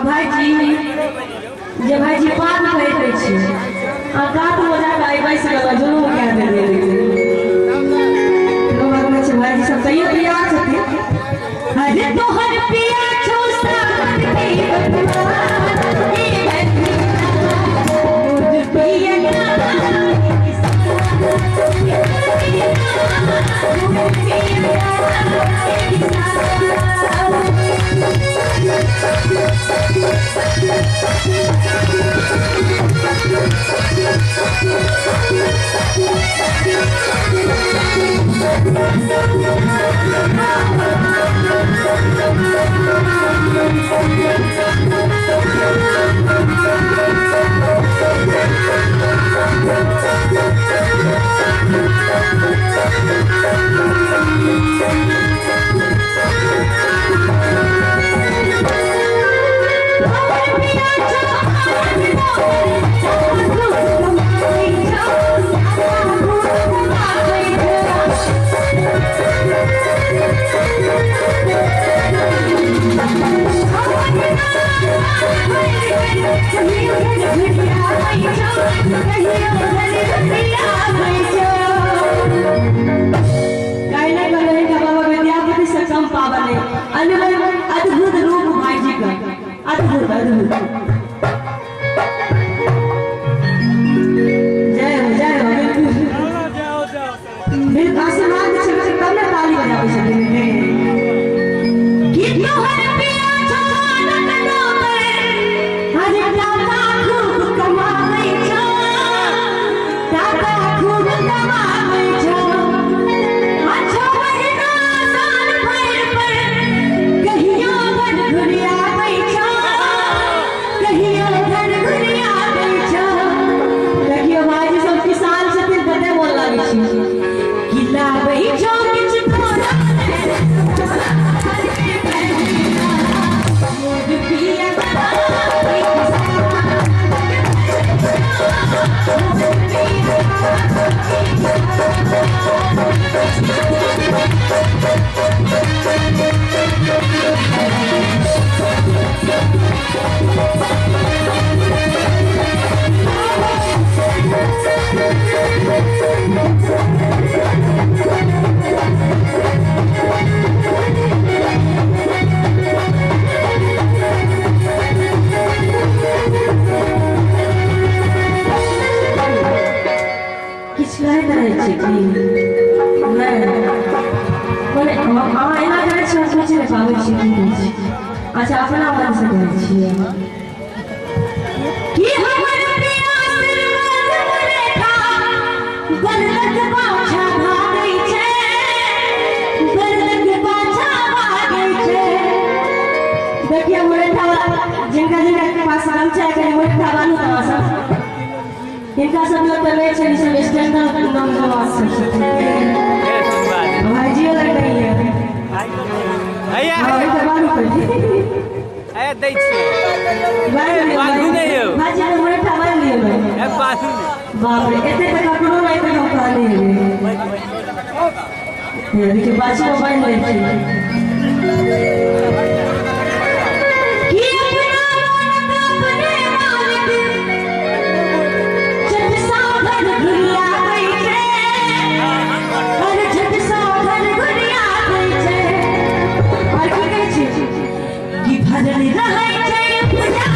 भाईजी जे भाईजी पान पहिरै छी आ कात मोजा के आइ बैस गेल जुलूम कए देलियै। कोनो बात नहि छै भाईजी सब तैयो तैयार छथिन। अरे तोहर पिया छौ सावन के बदला ए बहिना मोर पिया अद्भुत रूप भाईजी का, अद्भुत अद्भुत। जय हो जय हो। बिल्कुल आशीर्वाद छै तब ने ताली बजाबै छथिन। कि तोहर पिया छछानक नोकर हरे टाका खूब कमाबै छौ, टाका खूब कमाबै छौ। अच्छा महीना साल भरि पर कहियो घर घुरियाबै छौ, कहियो घर घुरियाबै छौ। देखियौ भाईजी सब किसान छथिन कते मोन लागै छै। कि लाबै छौ किछु तोरा मोर पिया किछु कहैत रहै छी की नहि? मने अहाँ एना करै छी, हम सोचि नहि पाबै छी की कहै छी। अच्छा अपना मनसँ कहै छियै कि हमर पिया आशीर्वाद रेखा बरलक पाछा भागै छै, बरलक पाछा भागै छै। देखियौ मुरैठा जिनका जिनका पास गमछा है मुरैठा बानू तऽ अहाँ सब हिनका सब लग तऽ नहि छै, ई सब स्टैंडर्ड नौजवान सब छथिन। भाईजियो लग नहीं है। हैया हाँ ई तऽ बानू पड़ि ए दै छियै। बान्हू नहि यौ। भाईजी ने मुरैठा बान्हि लियौ ने। ए बान्हू नहि। बाप रे एते तऽ ककरो नहि तऽ हम कहने हेबै। देखियौ बाछियो बान्हि लै छै। कि अपना मालिक अपने मालिक झट सा घर घुरियाबै छै, अरे झट सा घर घुरियाबै छै। और की कहै छी कि भरल रहै छै पूजा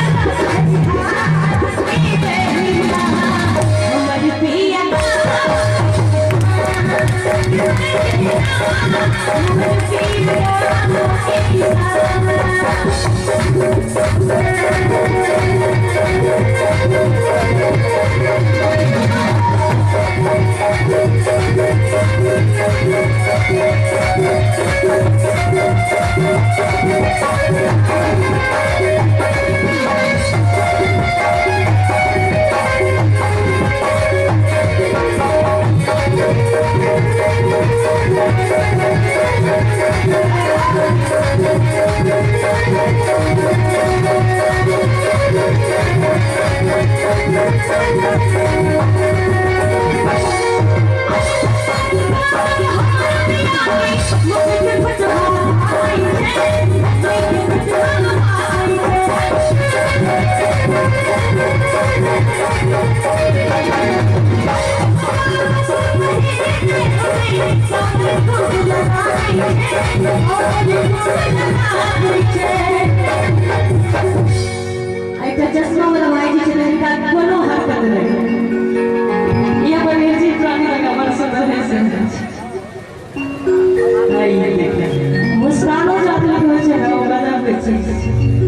हमर पिया Thank you.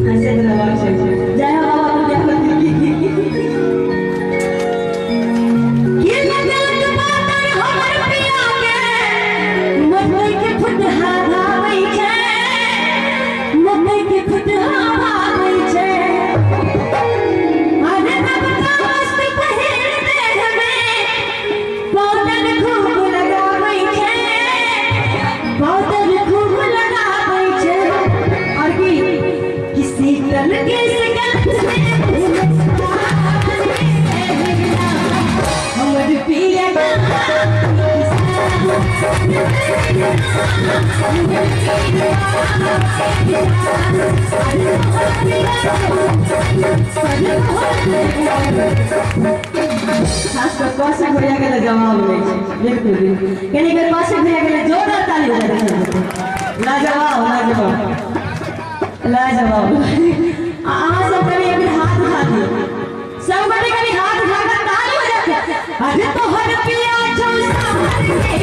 हंसैत रहबाक छै। जय हो बाबा विद्यापति की। की लगलक पातर हमर पिया के, मकई के फुटहा भाबै छै, मकई के फुटहा भाबै छै। अरे नवका वस्त्र पहिर देह में पाउडर खूब लगाबै छै, पाउडर खूब लगाबै छै। और की किसी तन के हमर पिया। खास कर कौशिक भैया के तो जवाब नहीं छै, बिल्कुल बिल्कुल। कनि बेर कौशिक भैया के लिए जोरदार ताली हो जाए। लाजवाब लाजवाब लाजवाब। अहाँ सब कनि एक बेर हाथ उठा दियौ, सब गोटे कनि हाथ उठा कऽ ताली हो जाए। अरे तोहर पिया चौसा भर के।